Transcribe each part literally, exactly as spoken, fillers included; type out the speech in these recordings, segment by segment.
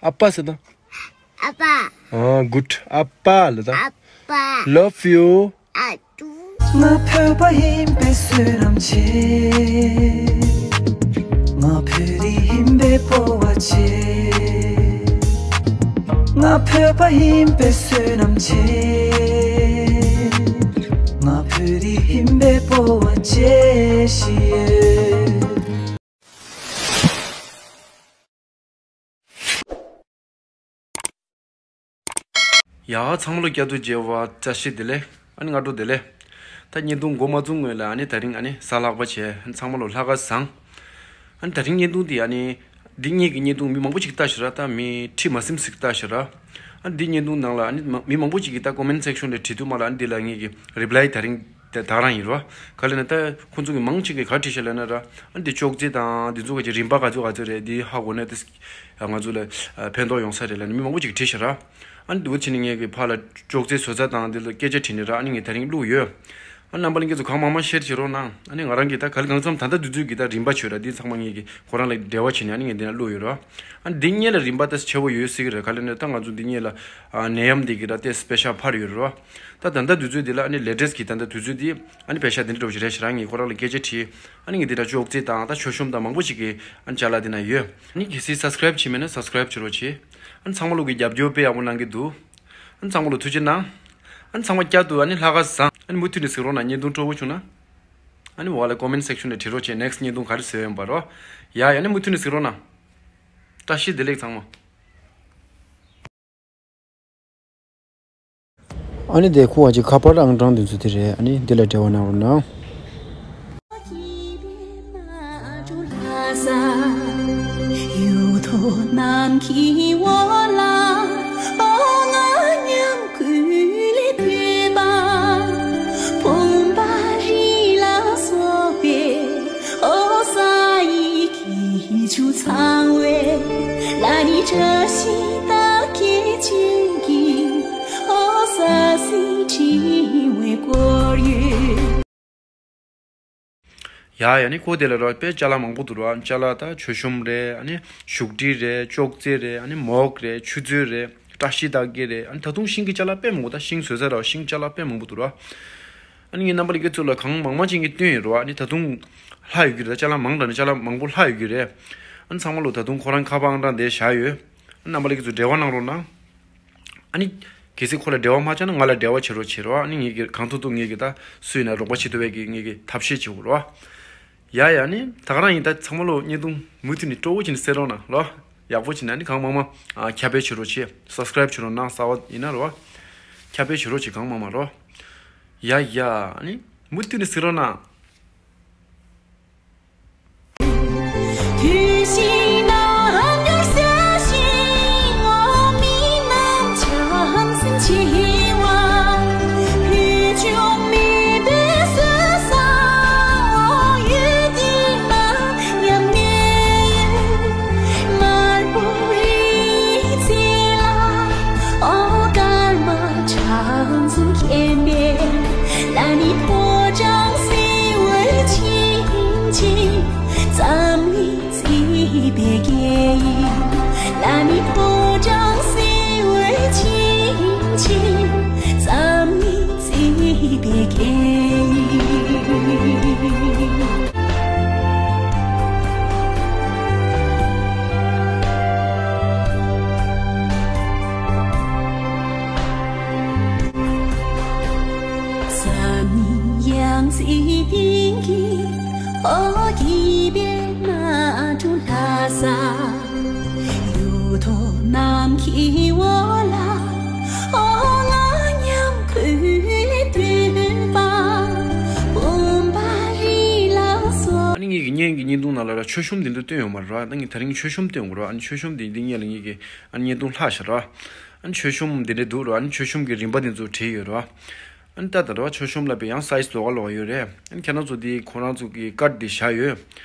ཨ་པ་ཟེར་དང་། ཨ་པ། ཨ། good. ཨ་པ་ལ་དང་། ཨ་པ། Love you. ཨ་ཏུ། ང་བོད་པ་ཡིན་པའི་བསོད་ནམས་ཆེ། ང་བོད་རིགས་ཡིན་པའི་སྤོབས་པ་ཆེ། ང་བོད་པ་ཡིན་པའི་བསོད་ནམས་ཆེ། ང་བོད་རིགས་ཡིན་པའི་སྤོབས་པ་ཆེ་ཞིག་ཡོད། ཡ། ཚང་མ་ལ་བསྐྱར་དུ་མཇལ་བ་བཀྲ་ཤིས་བདེ་ལེགས། ཨ་ནི་སྔ་དྲོ་བདེ་ལེགས། ད་བརྙན་ཐུང་འགོ་མ་བཙུགས་སྔོན་ལ་ཨ་ནི་དེ་རིང་ཨ་ནི་གཟའ་ལྷག་པ་བྱས། ཨ་ནི་ཚང་མ་ལ་ལྷག་དཀར་བཟང་། ཨ་ནི་དེ་རིང་བརྙན་ཐུང་འདི་ཨ་ནི་འདི་གཉིས་ཀྱི་བརྙན་ཐུང་མི་མང་པོ་ཅིག་ལྟ་ཤག་ར། ད་མི་ཁྲི་མ་ཟིན་ཞིག་ལྟ་ཤག་ར། ཨ་ནི་འདི་བརྙན་ཐུང་ནང་ལ་ཨ་ནི་མ་མི་མང་པོ་ཅིག་གིས་ད་comment section ལ་བྲིས་འདུག་མ་ལ། ཨ་ནི་འདི་ལ་ངེད་ཀྱི་reply དེ་རིང་དེ་དག་རང་ཡིན་རོ། ག་ལ་ན་ད་ཁོང་ཚོ་གི་མང་ཆེ་གི་ག་བྲིས་ཤག་ལ་ན་ར། ཨ་འདི་ཅོག་ཙེ་དང་འདི་ཚོ་ག་ཅིག་རིན་པ་ག་ཚོད་ག་ཚོད་རེད། འདི་ཧ་གོ་ན་ཏིས་ང་ཚོ་ལ་ཕན་ཐོགས་ཡོང་ས་རེད་ལ་ནི་མི་མང་པོ་ཅིག་བྲིས་ཤག་ར། ཨ་འདི་འུ་ཆི་ནི་ངེད་ཀྱི་ཕ་ལ་ཅོག་ཙེ་བཟོ་ས་དང་འདི་ལ་སྐད་ཆ་དྲིས་ནི་ར། ཨ་ནི་ངས་དེ་རིང་བླུགས་ཡོད། ཨ་རྣམ་པ་ལྷན་རྒྱས་ཚོ་གང་མང་མང་ཤེར་བྱེད་རོགས་གནང་། ཨ་ནི་ང་རང་གི་ད་ག་ལ་གང་འཚམ་ད་ལྟ་དུས་ཚོད་ཀྱི་ད་རིན་པ་བྱོས་ར། འདི་ཚང་མ་ངེད་ཀྱི་ཁོ་རང་ལ་འབྲེལ་བ་བྱེད་ནི། ཨ་ནི་ངས་འདི་ན་བླུགས་ཡོད་ར། ཨ་འདི་གཉིས་ལ་རིན་པ་ད་ཆེ་བོ་ཡོད་སྲིད་ཀྱི་རེད། ག་ལ་ནི་ད་ང་ཚོ་འདི་གཉིས་ལ་ཨ་ནད་ཡམས་འདི་གི་ར་ཏེ་special ཕར་ཡོད་ར། ད་ད་ལྟ་དུས་ཚོད་འདི་ལ་ཨ་ནི་latest གི་ད་ལྟ་དུས་ཚོད་འདི་ཨ་ནི་པེ་ཤ་འདི་འདྲ་འདྲ་བོ་ཞིག་རེད་ཤག་ར། ངས་ཁོ་རང་ལ་སྐད་ཆ་དྲིས། ཨ་ནི་ངས་འདི་འདྲ་ཅོག་ཙེ་དང་ད་མཆོད་གཤོམ་དང་མང་པོ་ཞིག་གི་ཨ་ནི་ཅ་ལག་འདི་ན་ཡོད། ཨ་ནི་གལ་སྲིད་subscribe བྱས་མེད་ན་subscribe བྱེད་རོགས་བྱེད། ཨ་ནི་ཚང་མ་ལོ་གི་རྒྱབ་སྐྱོར་དཔེ་ཡག་པོ་གནང་གི་འདུག་ཨ་ནི་ཚང་མ་ལོ་ཐུགས་རྗེ་གནང་། ཨ་ནི་ཚང་མ་བསྐྱར་དུ་ཨ་ནི་ལྷག་དཀར་བཟང་། ཨ་ནི་མུ་མཐུད་ནས་གཟིགས་རོགས་གནང་། བརྙན་ཐུང་སྤྲོ་པོ་བྱུང་ན་ཨ་ནི་འོག་ལ་comment section ལ་བྲིས་རོགས་བྱེད། next བརྙན་ཐུང་ག་རེ་བཟོས་ཡོད་པ་རོ། ཡ་ཡ། ཨ་ནི་མུ་མཐུད་ནས་གཟིགས་རོགས་གནང་། བཀྲ་ཤིས་བདེ་ལེགས་ཚང་མ། ཨ་ནི་དེ་ཁུ་བ་ཅིག་ཁ་པར་ཨང་གྲངས་འདི་ཚོ་དེ་རེད། ཨ་ནི་འདི་ལ་འབྲེལ་བ་གནང་རོགས་གནང་། ཨོ་ས་ཡི་གི་ཆུ་ཚང་བའི་ལ་ནི་བཀྲ་ཤིས་རྟགས་བརྒྱད་ཅན་གྱི་ཨོ་ས་སི་བྲིས་བའི་སྐོར་ཡོད། ཡ་ཡ། ནི་ཁོ་དེ་ལ་རོ་དཔེ་ཅ་ལག་མང་པོ་འདུག་རོ། ཅ་ལག་ད་མཆོད་གཤོམ་རེད། ཨ་ནི་བཞུགས་ཁྲི་རེད། ཅོག་ཙེ་རེད། ཨ་ནི་མོག་རེད། ཆུ་མཛོད་རེད། བཀྲ་ཤིས་རྟགས་བརྒྱད་རེད། ཨ་ནི་ད་དུང་ཤིང་གི་ཅ་ལག་དཔེ་མང་པོ། ད་ཤིང་བཟོ་ས་ར་ཤིང་ཅ་ལག་དཔེ་མང་པོ་འདུག་རོ། ཨ་ནི་ངས་རྣམ་པ་ལྷན་རྒྱས་ཚོ་ལ་གང་མང་མང་ཅིག་ངས་སྟོན་ཡོད་རེད་བ། ཨ་ནི་ད་དུང་ལྷག་ཡོད་ཀྱི་རེད། ཅ་ལག་མང་དྲགས་ནས་ཅ་ལག་མང་པོ་ལྷག་ཡོད་ཀྱི་རེད། ཨ་ནི་ཚང་མ་ལོ་ད་དུང་ཁོ་རང་ཁ་པར་ཨང་གྲངས་དེ་བཞག་ཡོད། ཨ་ནི་རྣམ་པ་ལྷན་རྒྱས་ཚོ་འབྲེལ་བ་གནང་རོགས་གནང་། ཨ་ནི་གལ་སྲིད་ཁོ་ལ་འབྲེལ་བ་མ་བྱས་ན་ང་ལ་འབྲེལ་བ་བྱེད་རོགས་བྱེད་རོགས། ཨ་ནི་ངས་ཀྱི་གང་ཐུབ་ཐུབ་ངས་ཀྱི་ད་སུ་ཡིན་ན་རོགས་པ་བྱེད་ཐུབ་པའི་གི་ངས་ཀྱི་ཐབས་ཤེས་བྱེད་དགོས་རོགས། ཡ་ཡ། ནི་ད་ག་རང་ཡིན། ད་ཚང་མ་ལོ་བརྙན་ཐུང་མུ་མཐུད་ནས་སྤྲོ་བོ་བྱས་ནས་གཟིགས་རོགས་གནང་ལོ། ཡག་པོ་བྱས་ནས་ཨ་ནི་གང་མང་མང་ཨ་ཁྱབ་སྤེལ་བྱེད་རོགས་བྱེད། subscribe བྱེད་རོགས་གནང་། གསར་པ་ཡིན་ན་རོ། ཁྱབ་སྤེལ་བྱེད་རོགས་བྱེད། གང་མང་མང་རོ། ཡ་ཡ། ཨ་ནི་མུ་མཐུད་ནས་གཟིགས་རོགས་གནང་། ཨ་ནི་ངེད་ཀྱི་སྔོན་གྱི་བརྙན་ཐུང་ནང་ལ་ར་མཆོད་གཤོམ་འདི་འདྲ་བཏོན་ཡོད་མ་རེད་ར། ད་ངས་དེ་རིང་མཆོད་གཤོམ་བཏོན་དགོས་ར། ཨ་ནི་མཆོད་གཤོམ་འདི་འདི་སྔོན་ལ་ངེད་ཀྱི་ཨ་ནི་བརྙན་ཐུང་ལྷག་ཤག་ར། ཨ་ནི་མཆོད་གཤོམ་འདི་འདྲ་འདུག་ར། ཨ་ནི་མཆོད་གཤོམ་གྱི་རིན་པ་འདི་ཚོ་བྲིས་ཡོད་ར། ཨ་ནི་ད་ལྟ་ར་མཆོད་གཤོམ་ལ་དཔེ་ཡང་size་ལོགས་ཀ་ལོགས་ཀ་ཡོད་རེད། ཨ་ནི་ཁྱེད་རང་ཚོ་འདི་ཁོ་རང་ཚོ་གི་card་འདི་བཞག་ཡོད།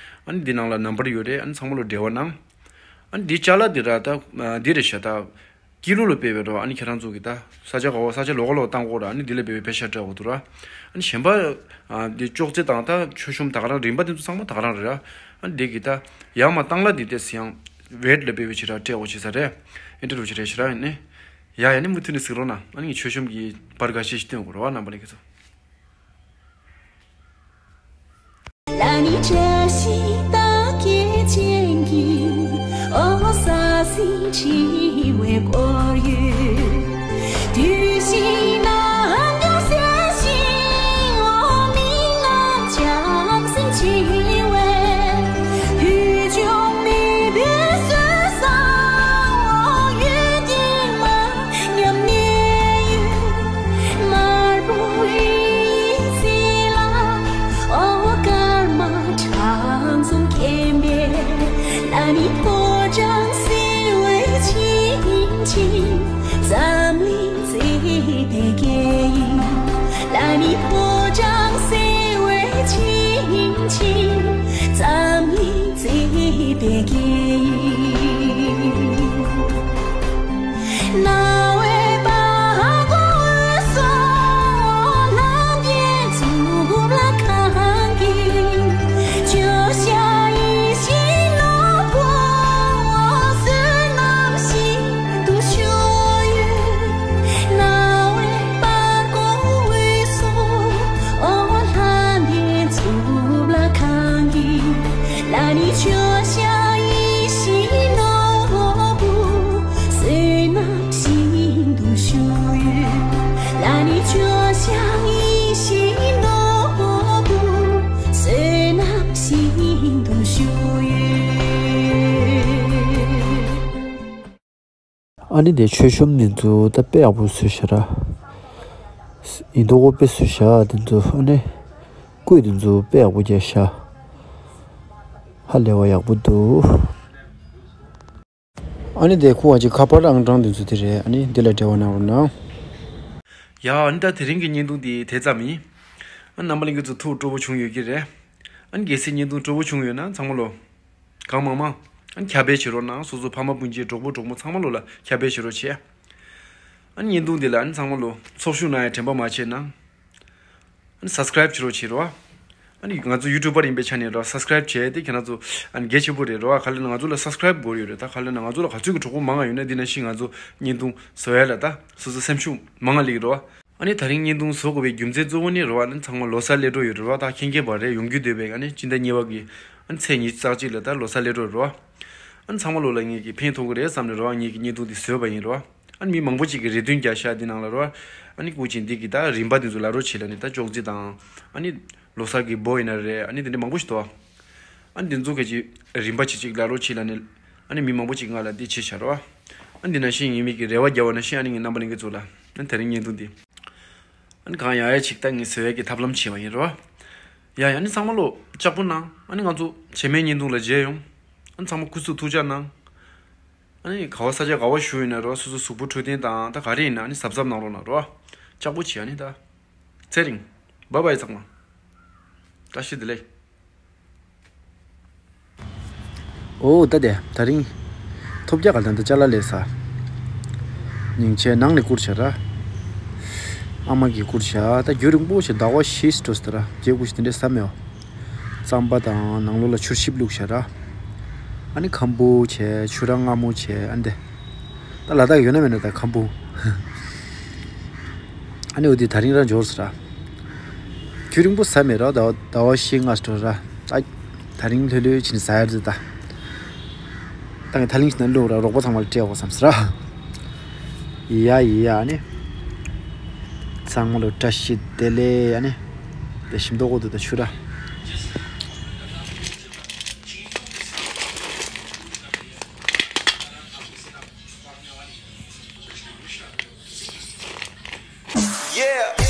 ཨ་ནི་འདི་ནང་ལ་number་ཡོད་རེད། ཨ་ནི་ཚང་མ་ལོ་འབྲེལ་བ་གནང་། ཨ་ནི་འདི་ཅ་ལག་འདི་ར་ད་འདི་རེད་ཤག་ད། ཀི་ལོ་ལ་དཔེ་བའི་རོ། ཨ་ནི་ཁྱེད་རང་ཚོ་གི་ད་ས་ཆ་ག་བ་ས་ཆ་ལོགས་ཀ་ལོགས་བཏང་དགོས་ར། ཨ་ནི་འདི་ལ་དཔེ་བའི་པེ་ཤ་སྤྲད་དགོས་འདུག་ར། ཨ་ནི་གཞན་པ་འདི་ཅོག་ཙེ་དང་ད་མཆོད་གཤོམ་ད་ག་རང་རིན་པ་འདི་ཚོ་ཚང་མ་ད་ག་རང་རེད་ར། ཨ་ནི་འདི་གི་ད་ཡར་མར་བཏང་ལ་འདི་ཏོག་ཙམ་ཡང་ ཝེད་ལ་པེ་བེ་ཆི་ར་སྤྲད་འོ་ཆི་ས་རེད། ཨིན་ཊར་བིའུ་ཆི་རེད་ཤི་ར་ཡིན་ནི། ཡ་ཡ་ནི་མུ་མཐུད་ནས་གཟིགས་རོགས་གནང་། ཨ་ནི་ངས་མཆོད་གཤོམ་གྱི་པར་འགའ་ཤས་ཤིག་སྟོན་དགོས་རེད་བ། རྣམ་པ་ལྷན་རྒྱས་ཚོ། ལ་ནི་བཀྲ་ཤིས་རྟགས་བརྒྱད་ཅན་གྱི་ཨོ་ས་སི་འཆི་བའི་སྐོར་ཡོད། དུས་བཞི་ནམ་མཁའ་གསལ་ཞིང་འོག་མིན་ལམ་བྱང་སེམས་འཆི་བའི་དུས་བྱུང་མེས་པོའི་སྲོལ་བཟང་འོག་ཡུལ་གྱི་མ་ཉམས་གནས་ཡུལ་དམར་པོ་རི་རྩེ་ལ་ཨོ་སྐར་མ་གྲངས་གསུམ་མཁྱེན་པའི་ལ་ནི་ཕོ་བྲང་བསིལ་བའི་ཆིངས་ཆིངས་འཛམ་གླིང་མཛེས་པའི་རྒྱལ་ཡུལ། ལ་ནི་ཕོ་བྲང་བསིལ་བའི་ཆིངས་ཆིངས་འཛམ་གླིང་མཛེས་པའི་རྒྱལ་ཡུལ། རྣ་བའི་པ་ཀོ་འོད་སྲུང་ལྷམ་གྱི་མཛུབ་ལ་གང་གི་བརྗོད་བྱ་ཡིད་བཞིན་ནོར་བུ་བསོད་ནམས་ཤིན་ཏུ་ཞུ་ཡོད། རྣ་བའི་པ་ཀོ་འོད་སྲུང་ལྷམ་གྱི་མཛུབ་ལ་གང་གི་ལ་ནི་བརྗོད་བྱ་ཡིད་བཞིན་ནོར་བུ་བསོད་ནམས་ཤིན་ཏུ་ཞུ་ཡོད། ལ་ནི་བརྗོད་བྱ་ཡིད་བཞིན་ནོར་བུ་བསོད་ནམས་ཤིན་ཏུ་ཞུ་ཡོད། ཨ་ནི་དེ་མཆོད་གཤོམ་འདི་ཚོ་ད་དཔེ་ཡག་པོ་བཟོས་ཤག་ར། ཡིན་མདོག་དཔེ་བཟོས་ཤག་འདི་ཚོ། ཨ་ནི་སྐུད་འདི་ཚོ་དཔེ་ཡག་པོ་རྒྱག་ཤག་ཧ་ལས་པ་ཡག་པོ་འདུག་ཨ་ནི་དེ་ཁུ་བ་ཅིག་ཁ་པར་ཨང་གྲངས་འདི་ཚོ་དེ་རེད། ཨ་ནི་འདི་ལ་འབྲེལ་བ་གནང་རོགས་གནང་། ཡ། ཨ་ནི་ད་དེ་རིང་གི་བརྙན་ཐུང་འདི་དེ་ཙམ་ཡིན། ཨ་རྣམ་པ་ལྷན་རྒྱས་ཚོ་ཐུགས་སྤྲོ་པོ་བྱུང་ཡོད་ཀྱི་རེད། ཨ་ནི་གལ་སྲིད་བརྙན་ཐུང་སྤྲོ་པོ་བྱུང་ཡོད་ན་ཚང་མ་ལོ། གང་མང་མང་། ཨ་ནི་ཁྱབ་སྤེལ་བྱེད་རོགས་གནང་། སོ་སོ་ཕ་མ་སྤུན་མཆེད་གྲོགས་པོ་གྲོགས་མོ་ཚང་མ་ལོ་ལ་ཁྱབ་སྤེལ་བྱེད་རོགས་བྱེད། ཨ་ནི་བརྙན་ཐུང་འདི་ལ་ཨ་ནི་ཚང་མ་ལོ་ཚོགས་ཞུགས་གནང་ཡ་དྲན་པ་མ་བརྗེད་གནང་། ཨ་ནི་སབ་སི་ཀ་རེབ་བྱེད་རོགས་བྱེད་རོགས། ཨ་ནི་ང་ཚོ་ཡུ་ཊུབ་པར་ཡིན་པའི་ཆ་ནས་རོགས་སབ་སི་ཀ་རེབ་བྱས་ཏེ་ཁྱེད་རང་ཚོ་ཨ་ནི་གལ་ཆེན་པོ་རེད་རོགས། ག་ལ་ན་ང་ཚོ་ལ་སབ་སི་ཀ་རེབ་དགོས་ཡོད་རེད། ད་ག་ལ་ན་ང་ཚོ་ལ་ག་ཚོད་ཀྱི་གྲོགས་པོ་མང་ང་ཡོད་ན་འདི་ནང་བཞིན་ང་ཚོ་བརྙན་ཐུང་བཟོ་ཡ་ལ་ད་སོ་སོ་སེམས་ཤུགས་མང་ང་སླེབས་ཀྱི་རོགས། ཨ་ནི་དེ་རིང་བརྙན་ཐུང་བཟོ་དགོས་པའི་རྒྱུ་མཚན་གཙོ་བོ་ནི་རེད་བ། ཨ་ནི་ཚང་མ་ལོ་གསར་སླེབས་འགྲོ་ཡོད་རེད་བ། ད་མཁྱེན་མཁྱེན་པ་རེད། ཡོང་རྒྱུ་འདོད་པའི་ཨ་ནི་སྤྱི་ཟླ་གཉིས་པ་གི་ཨ་ནི་ཚེས་ཉི་ཤུ་རྩ་གཅིག་ལ་ད་ལོ་གསར་སླེབས་འགྲོ་རེད་བ། ཨ་ནི་ཚང་མ་ལོ་ལ་ངེད་ཀྱིས་ཕན་ཐོགས་ཀྱི་རེད་བསམ་ནས་རེད་བ། ངེད་ཀྱིས་བརྙན་ཐུང་འདི་བཟོས་པ་ཡིན་རེད་བ། ཨ་ནི་མི་མང་པོ་ཅིག་གིས་རེ་འདུན་བརྒྱབ་ཤག་འདི་ནང་ལ་རེད་བ། ཨ་ནི་སྐུ་མཁྱེན་འདི་གི་ད་རིམ་པ་འདི་ཚོ་ལབ་རོགས་བྱེད་ལབ་ནས། ད་ཅོག་ཙེ་དང་ཨ་ནི་ལོ་གསར་གྱི་འབོ་ཡིན་ན་རེད། ཨ་ནི་དེ་འདྲ་མང་པོ་ཞིག་འདུག་ཨ་ནི་འདི་ཚོ་གི་ཅིག་རིམ་པ་ཅིག་ཅིག་ལབ་རོགས་བྱེད་ལབ་ནས། ཨ་ནི་མི་མང་པོ་ཅིག་ང་ལ་འདི་བྱེད་བཞག་རེད་བ། ཨ་ནི་འདི་ནང་བཞིན་ཡིན་མིན་གྱི་རེ་བ་བརྒྱབ་པ་ནང་བཞིན། ཨ་ནི་ངས་རྣམ་པ་ལྷན་རྒྱས་ཚོ་ལ་ཨ་ནི་དེ་རིང་བརྙན་ཐུང་འདི་ཨ་ནི་གང་ཡག་ཡག་ཅིག་ད་ངས་བཟོ་ཡག་གི་ཐབས་ལམ་བྱས་པ་ཡིན་རེད་བ། ཡ་ཡ། ཨ་ནི་ཚང་མ་ལོ་ལྕགས་པོ་གནང་། ཨ་ནི་ང་ཚོ་རྗེས་མའི་བརྙན་ཐུང་ལ་མཇལ་ཡོང་། ཨ་ནི་ཚང་མ་སྐུ་གཟུགས་ཐུགས་ཅག་གནང་། ཨ་ནི་ག་བ་ས་ཆ་ག་བ་བཞུགས་ཡོད་ན་རོགས། སོ་སོ་གཟུགས་པོ་འཕྲོད་བསྟེན་དང་ད་ག་རེ་ཡིན་ན་ཨ་ནི་གཟབ་གཟབ་གནང་རོགས་གནང་རོགས། ལྕགས་པོ་བྱེད། ཨ་ནི་ད་ཚེ་རིང་། བཱའི་བཱའི་ཚང་མ། བཀྲ་ཤིས་བདེ་ལེགས། ཨོ་ད་དེ་དེ་རིང་ཐོབ་རྒྱག་ག་ད་ད་ཅ་ལག་ལས་ས་སྙིང་ཆེ་ནང་ནས་བསྐུར་བྱ་ར། ཨ་མ་གིས་བསྐུར་བྱ། ད་རྒྱུན་རིང་པོ་བྱས་ཟླ་བ་བཞི་འགྲོ་ས་ར། བརྗེ་པོ་ཞིག་དེ་འདྲས་ཟ་མེད། རྩམ་པ་དང་ནང་ལོགས་ལ་ཆུར་ཞིབ་བླུགས་བྱ་ར། ཨ་ནི་ཁམ་བུ་བྱས། ཆུ་ར་མངར་མོ་བྱས། ཨ་ནི་དེ་ད་ལ་དྭགས་ཡོད་ན་མེད་ན་ད་ཁམ་བུ། ཨ་ནི་འོ་དེ་དེ་རིང་ར་འབྱོར་ས་ར། རྒྱུན་རིང་པོ་ཟ་མེད་ར། ཟླ་བ་ཟླ་བ་བཞི་ལྔ་འགྲོ་ར། ཨ་དེ་རིང་ལྷོད་ལྷོད་བྱས་ནས་ཟ་ཡ་རེད་ད། ད་ངས་ད་ལིང་ཞིག་ན་བླུགས་ར། རོགས་པ་ཚང་མ་ལ་སྤྲད་དགོས་བསམ་ས་ར། ཡ་ཡ། ཨ་ནི་ཚང་མ་ལོ་བཀྲ་ཤིས་བདེ་ལེགས། ཨ་ནི་དེ་ཞིམ་མདོག་གོ་དུ་ད་ཆུ་ར། Yeah.